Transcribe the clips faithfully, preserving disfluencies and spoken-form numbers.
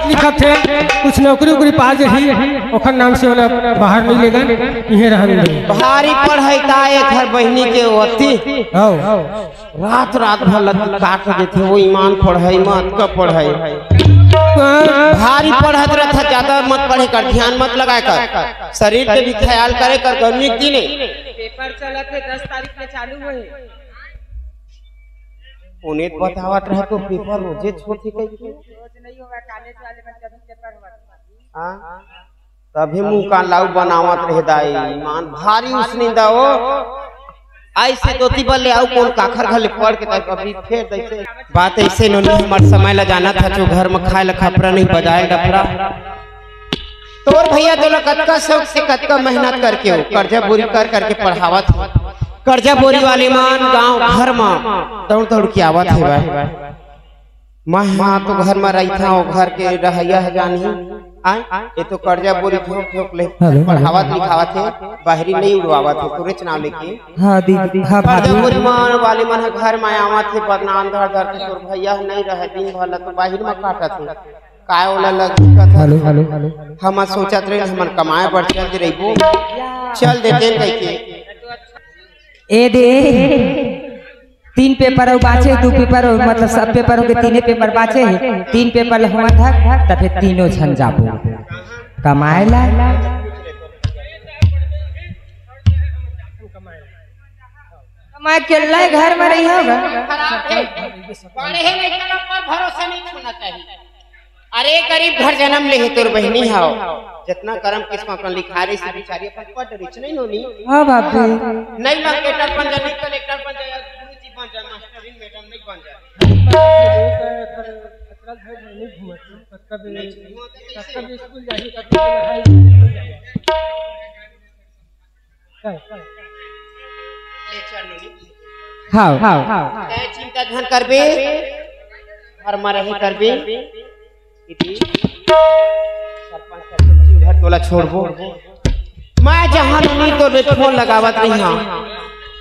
लिखत हे, कुछ नौकरी उकरी पा जाही, ओखर नाम से ओला बाहर नहीं लेगन, इहे रहन दे। भारी पढ़ाई ता एक हर बहिनी के ओती। हौ। रात रात भर लत काट देथे, वो ईमान पढ़ाई मत का पढ़ाई। भारी पढ़त रहत, ज्यादा मत पढ़े कर, ध्यान मत लगाए कर, शरीर के भी ख्याल करे कर, गर्मी के दिन हे। पेपर चलत हे, दस तारीख में चालू होही। उन्हें बतावत रहे तो पेपर रोजे छोटी कहीं के। रोज नहीं होगा, कॉलेज वाले मन के अभी पेपर हुआ। हाँ? तभी मुंह कान लाऊ बनावत रहे दाई, ईमान भारी उसने दाओ। ऐसे दोती बल्ले आऊ कौन काखर घले पढ़ के तक अभी फेर दैसे। बात ऐसे नोनी, हमर समय ला जाना था, जो घर में खाए ला खपरा नहीं, बजाए डफरा। तोर भैया तोला कतका शौक से, कतका मेहनत करके हो, कर्जा बोरी कर करके पढ़ावत हो। कर्जा बोरी वाले मन गांव घर में दौड़ दौड़ के आवत हे भाई। मैं हाँ तो घर में रहिथा, वो घर के रहैया ह जानी। आय, ये तो कर्जा बोरी ठोक ठोक ले हेलो, हेलो। पढ़ावत लिखावत हे, बाहरी नहीं उड़वावत हे, तोरेच नाम लेके। हाँ दीदी, हाँ कर्जा भाभी। बोरी मन वाले मन ह घर में आवत हे, बदनाम धर धर के, तोर भैया ह नहीं रहे, दिन भर ला तो बाहर में काटत हे। काय ओला लग दिक्कत हे? Hello, hello, hello. हम सोचत रहे, हमन कमाए बर चल दे रहिबो, चल देते कह के। ए दे, तीन पेपर अउ बाचे, दू पेपर अउ, मतलब, सब पेपर हो के तीने पेपर बाचे हे। तीन पेपर ल हुआ धर, त फिर तीनों झन जाबो कमाए ला। कमाए के ला घर में रही होगा। खराब हे, पढ़े हे नहीं, पर भरोसा नहीं होना चाहिए। अरे, गरीब घर जन्म ले हे तोर बहिनी हाव, जतना करम किस्मत में लिखा रही से बिचारी अपन पढ़ रही नहीं नोनी। हाँ बाबू। नहीं मार्केटर बन जा, नहीं कलेक्टर बन जा, या गुरुजी बन जा, मास्टरिन मैडम नहीं बन जा। कब, कब स्कूल जाही, कब हाई। ले चल नोनी। हाव, हाव। तै चिंता झन करबे, घर म रहे करबे। दीदी, सरपंच, सरपंच घर तोला छोड़बो। मैं जहाँ नोनी तो फोन लगावत रही हूँ।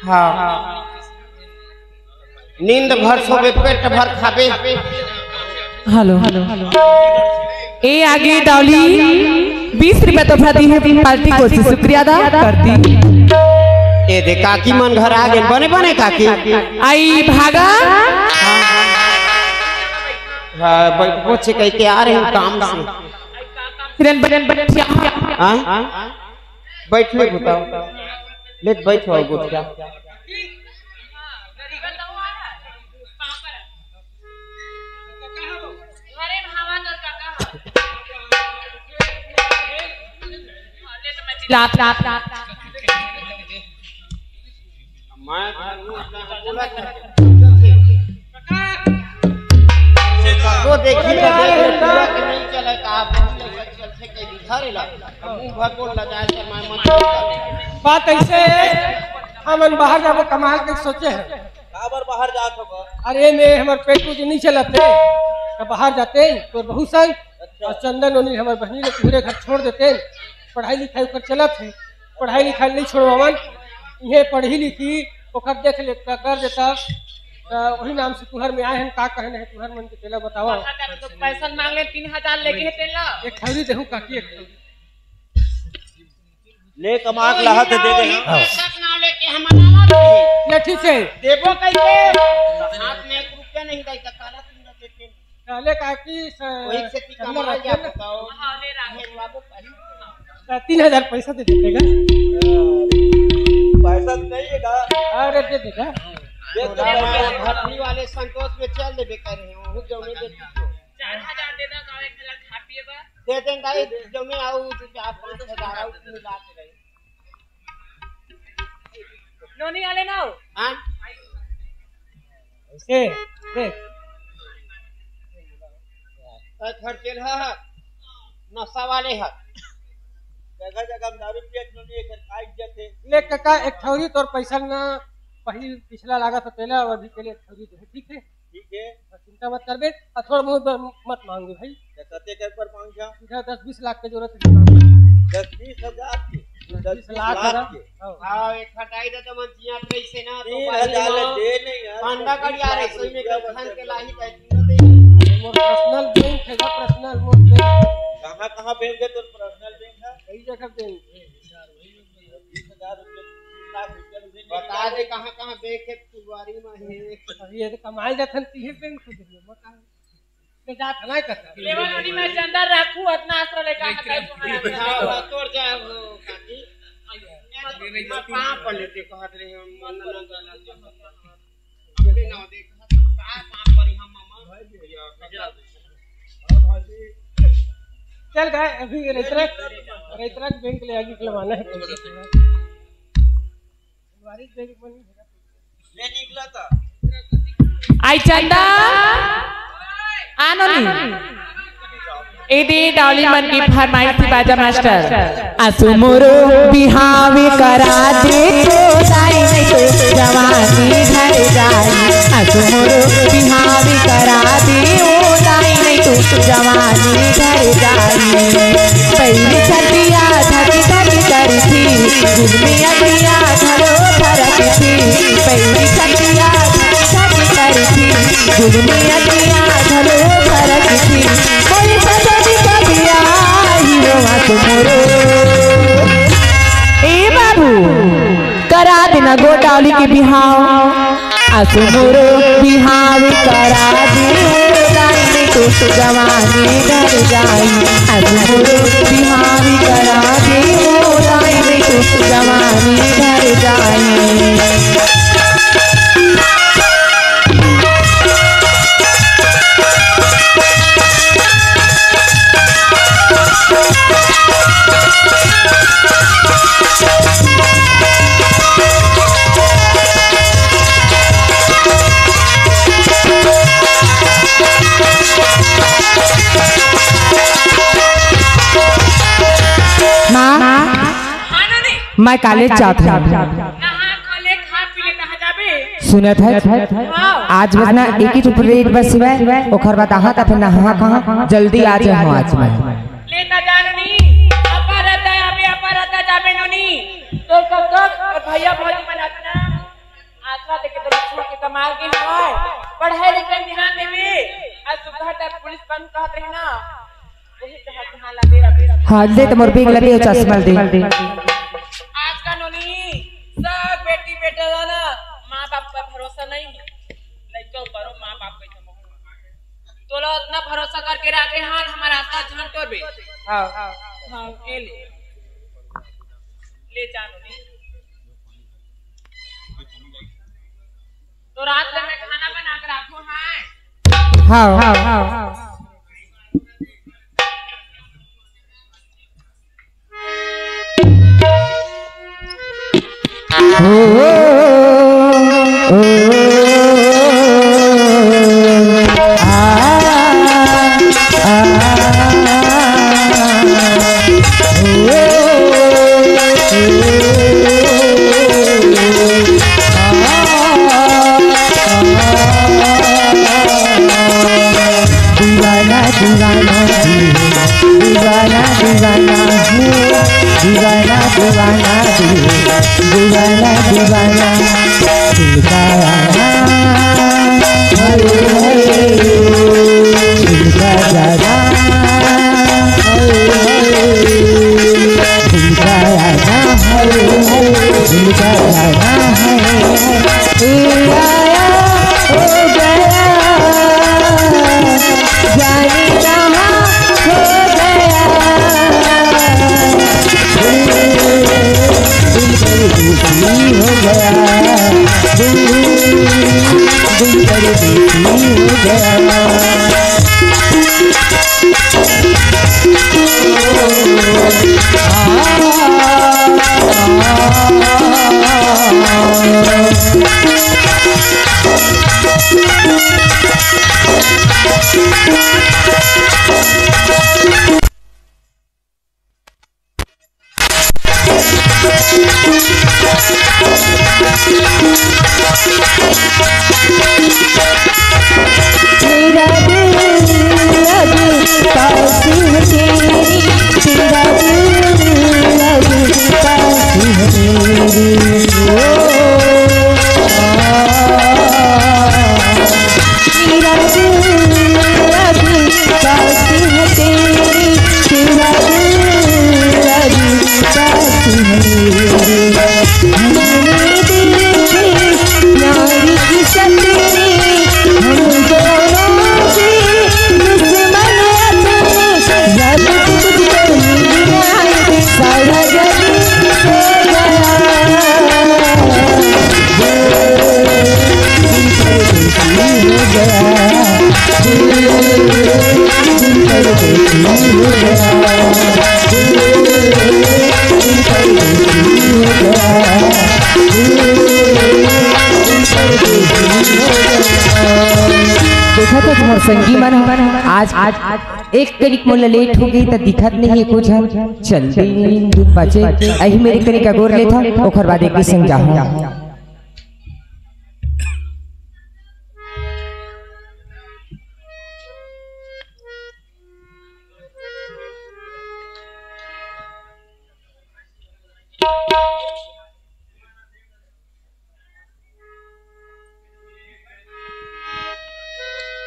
हाँ। नींद भर सोबे, पेट भर खाबे। हेलो। ए आगे डॉली, बीस रुपया तोहफा दी है, पार्टी को शुक्रिया अदा कर दी। ए दे, काकी मन घर आ गए, बने बने काकी। आई भागा। हाँ, बैठ, पहुंचे कह के आ रहे हैं काम से। हिरन बन, बन, हाँ? बैठ ले बताओ। ले बैठ हो गोठिया। लाप, लाप, लाप, लाप। मैं घर में उतना बोला था। वो देखी तो देख ले, पूरा के नहीं चला था, आप हम लोग चल से कहीं दिखा रहे ला। मुंह भर बोल ला जाए, शर्मा मत। बात ऐसे है, हमन बाहर जाबो कमाल के सोचे हैं। काबर बाहर जात हो? अरे, मैं हमर पेट पूजे नहीं चलत हे, त बाहर जाते हैं, तोर बहू संग। अच्छा। और चंदन ओनी हमर बहिनी ले पूरे घर छोड़ देते हैं, पढ़ाई लिखाई ओकर चलत हे, पढ़ाई लिखाई नहीं छोड़वावन, इहे पढ़ी लिखी, ओकर देख ले, कर देता, त वही नाम से तुहर में आए हैं, का कहने हैं तुहर मन के तेला बतावा। बाहर जाके तो पैसा मांग ले, तीन हजार लेके है तेला। एक खैरी देहूं काकी, एक खैरी। ले कमा के लाहत दे दे। हाँ। पैसा ना लेके हम आला नहीं। ये ठीक है। देबो कैसे? हाथ में एक रुपया नहीं दाई, त काला तुम देते। कहले काकी स-, वही से ती कमा ले जा, बताओ। हाँ, ले रहा है। भेजवाबो करी। त तीन हजार पैसा दे देगा। पैसा तो नहीं है का? अरे दे देगा। दे दे। भटनी वाले संतोष में चल देबे करे हैं, वो जो नहीं देती तो। चार हजार दे दो, गाँव एक हजार खा पिए बा। दे दें दाई, जमे आऊ, दू चार पाँच हजार आऊ, मिला के रही। नोनी आले ना हो। हाँ? ऐसे, देख। ए, घर चल हा, नशा वाले हा। जगह जगह में दारू पियत नोनी, एकर का इज्जत है? ले काका, एक ठौरी तोर पैसा ना, पहिल पिछला लागत हो तेला, अभी के लिए एक ठौरी दे, ठीक है? ठीक है। चिंता मत करबे, और थोड़ा बहुत ब-, मत मांगे भाई। तो कते कर पर मांग जा? इधर दस बीस लाख के जरूरत है। दस बीस हजार के? दस बीस लाख लाख ना? के? हाँ। हाँ, एक हटाई दे तो मन जिया कैसे ना, तो तीन हजार भाई ले ना, दे नहीं यार। पांडा गाड़ी आ रही, सोई में रुपया खान के लाही तो इतना दे। मोर पर्सनल बैंक हे, पर्सनल मोर बैंक। कहाँ, कहाँ बैंक हे तोर पर्सनल बैंक हे? कई जगह बैंक हे। बीस हजार रुपये, बीस लाख रुपये में बैंक बता दे, कहाँ, कहाँ बैंक हे फुलवारी में हे? अभी ये तो कमाए जाथन, तीहे बैंक खुद हे, बता। मैं जात हन, नहीं करता। लेवा नोनी में चंदा रखू, अतना आसरा लेकर आता है तुम्हारा। हाँ, हाँ, तोर जाए हो, काकी। मैं पाँव पर लेते कहत रहे हम, मन, मन, मन, मन। चल गए, अभी रेतरा, रेतरा बैंक ले आगे निकलवाना है। आई चंदा, आनो नी। ए दे डाली मन की फरमाइश थी बाजा मास्टर। असु मोरो बिहाव करा दे तो दाई, नहीं तो जवानी ढर जाई। असु मोरो बिहाव करा दे ओ दाई, नहीं तो जवानी ढर जाई। पहली छतिया धक धक करथी, गुलमी अखिया घलो फरक थी। पहली छतिया धक धक करथी, गुलमी अखिया घलो फरक थी। कोई सजनी कभी आई रो आंसू मोरो। ए बाबू, करा देना गोटावली के बिहाव। आंसू मोरो बिहाव करा दे ओ दाई, नहीं तो जवानी ढर जाई। आंसू मोरो बिहाव करा दे ओ दाई, नहीं तो जवानी ढर जाई। माँ, हाँ, नोनी। मैं कॉलेज जात हूँ। नहा खा ले, खा पी ले, कहाँ जाबे? सुनत है, हाँ। आज बस ना एक ही ठो परेड बस हुआ है, ओखर बाद आहा त फिर नहा कहाँ, जल्दी आ जाए आज मैं। ले ना जा नोनी, अपा रहता है, अबे अपा रहता जाबे नोनी। तो कब तक और भैया भौजी मन अतना आसरा देके तो लक्ष्मण के कमाल के हवाए। पढ़ाई लिखाई ध्यान देबे। आज सुबह तक पुलिस बंद कहत रहे ना। वही कहत ध्यान लगे रहे। हाँ, ले तो मोर बेग लगे, चश्मा दे। आज का नोनी, सब बेटी बेटा ला ना, माँ बाप पर भरोसा नहीं है। लइका ऊपर हो, माँ बाप पे तो मोहर। तोला उतना भरोसा करके राखे हाथ हमारा आसरा झन टोरबे। हाँ। हाँ, ये ले। ले जा नोनी। तो रात में मैं खाना बना के रखो, हाँ? हाँ, हाँ, हाँ। दीवाना दीवाना दीवाना दीवाना हूँ, दीवाना दीवाना दीवाना दीवाना दीवाना। दिल का आना, दिल का जाना, दिल का आना, दिल का जाना है। ए आया, ओ गया, जाने कहाँ खो गया। दिल, दिल पर दुखी हो गया। दिल, दिल पर दुखी हो गया। देखा तो मोर संगी मन ह, आज, आज, आज एक कनिक मोला लेट हो गई त दिखत नहीं है कुछ ह। चल दिन बचे, अही मेरे कनिक अगोर लेथव, ओखर बाद एक संग जाहूं।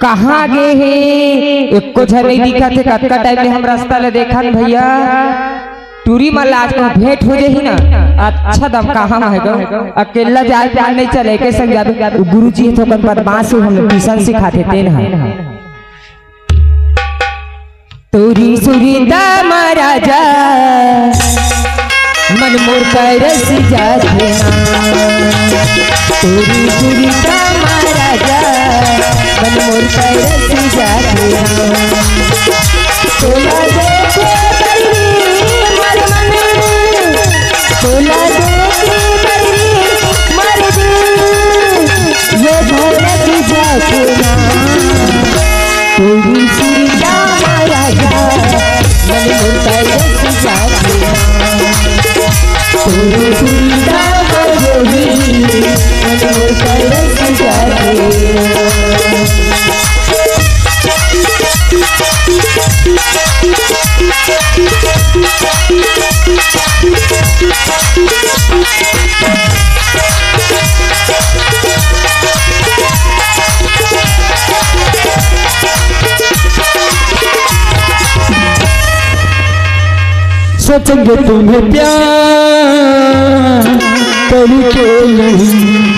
कहाँ गे हे? एको झन नइ दिखत हे। कतका टाइम ले हम रस्ता ले देखन भैया, टूरी मन ला आज कहूँ भेंट हो जाही ना। अच्छा दम कहाँ म हे गो? अकेल्ला जाए के मन नइ चले, के संग जाबे? वो गुरुजी हे थोकन बदमाश हे, हमला ट्यूशन सिखाथे तेन ह। तोरी सुरता म राजा मन मोर तरस जाथे ना। तोरी सुरता म राजा मन मोर तरस जाथे ना। तोला देखे बरी मर मन, तोला देखे बरी मर दे, ये भौलक जाथे ना। तोरी सुरता म राजा मन मोर तरस जाथे ना। तोरी सुरता म जोगी मन मोर तरस जाथे ना। सोचेंगे तुम्हें प्यार करके नहीं,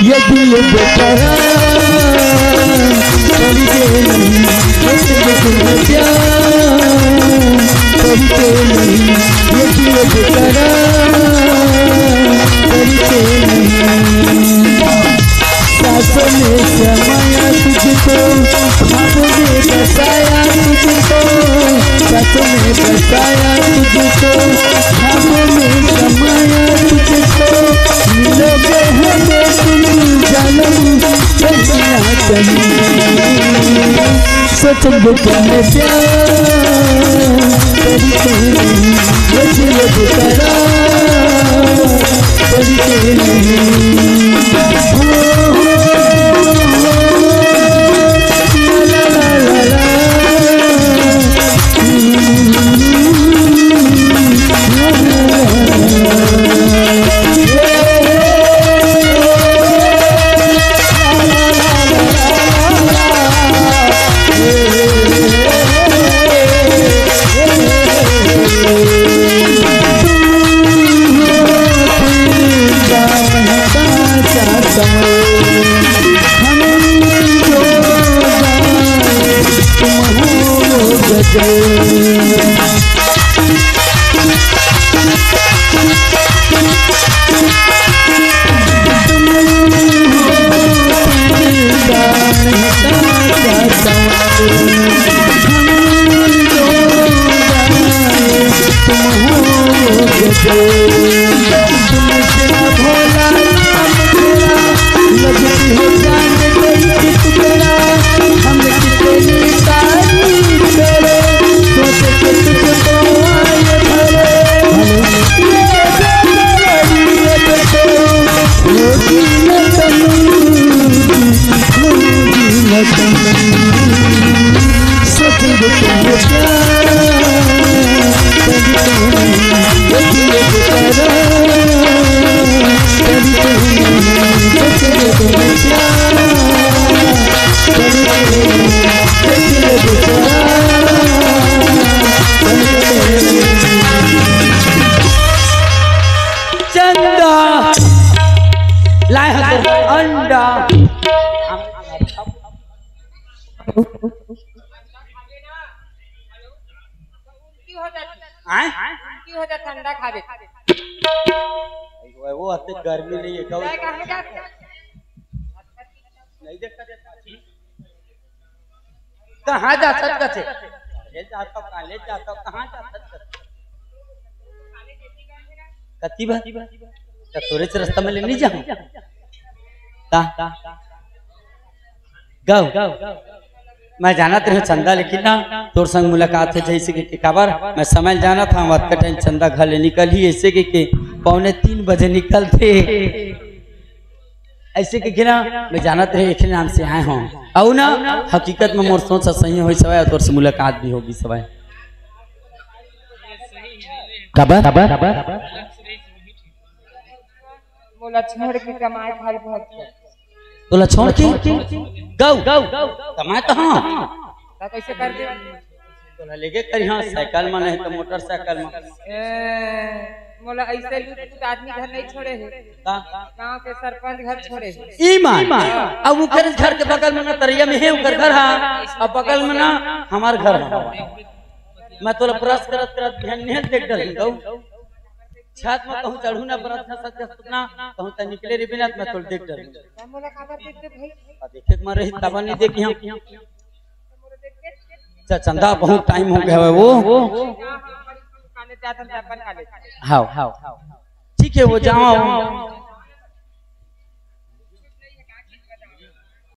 यदि ये बेकरार करके नहीं, सोचेंगे तुम्हें प्यार करके नहीं, यदि ये बेकरार करके नहीं। सांसों में समाया तुझको, ख्वाबों में बसाया तुझको, सांसों में बसाया तुझको, ख्वाबों में समाया तुझको। मिलोगे हमें तुम जानम, कहीं ना कहीं। सोचेंगे तुम्हें प्यार करके नहीं, ये दिल बेकरार करके नहीं। चंदा लाए हन अंडा। आय? वो अत्ते गर्मी नहीं है, क्या? नहीं देखता, देखता। कहाँ जाथस कथे? कॉलेज जाथंव, कॉलेज जाथंव, कहाँ जाथस कथे? कति बार? त तोरे से रस्ता में ले नहीं जाहूँ। ता, गऊ, मैं जानत रहेंव चंदा, लेकिन ना तोर संग मुलाकात हे जइसे कि, कि काबर मैं समय जानत हंव, अतका टाइम चंदा घर ले निकलही, अइसे कि, कि पौने तीन बजे निकलथे। अइसे कहिके ना, मैं जानत रहेंव, एखरे नाम से आए हंव। अउ ना, हकीकत में मोर सोच ह सही होइस हवय, तोर से मुलाकात भी होगिस हवय। काबर? काबर? मोला छोड़ के कमाए खाए बहुत। तोला छोड़ के? गऊ, कमाए तो हाँ। त कइसे कर दे? तोला लेगे करिहां साइकिल में, नहीं तो मोटरसाइकिल में। ए, मोला अइसे लूट फूट आदमी घर नहीं छोड़े हे। का? गांव के सरपंच घर छोड़े हे। ई मान, अब उकर घर के बगल में ना तरिया में हे उकर घर हा, अब बगल में ना हमार घर हा। मैं तोला brush करत करत बिहान नहीं देख डरिन गऊ। छत में कहूँ चढ़हूँ ना, brush ना सच सच ना, कहूँ त निकले रे बिना, मैं तोला देख डरिन। त मोला काबर देख दे भाई? आ, देखे के मन रही तब नहीं देखिहां। च-, चंदा, बहुत टाइम हो गया है वो। हाँ, हाँ। ठीक है, वो जाओ।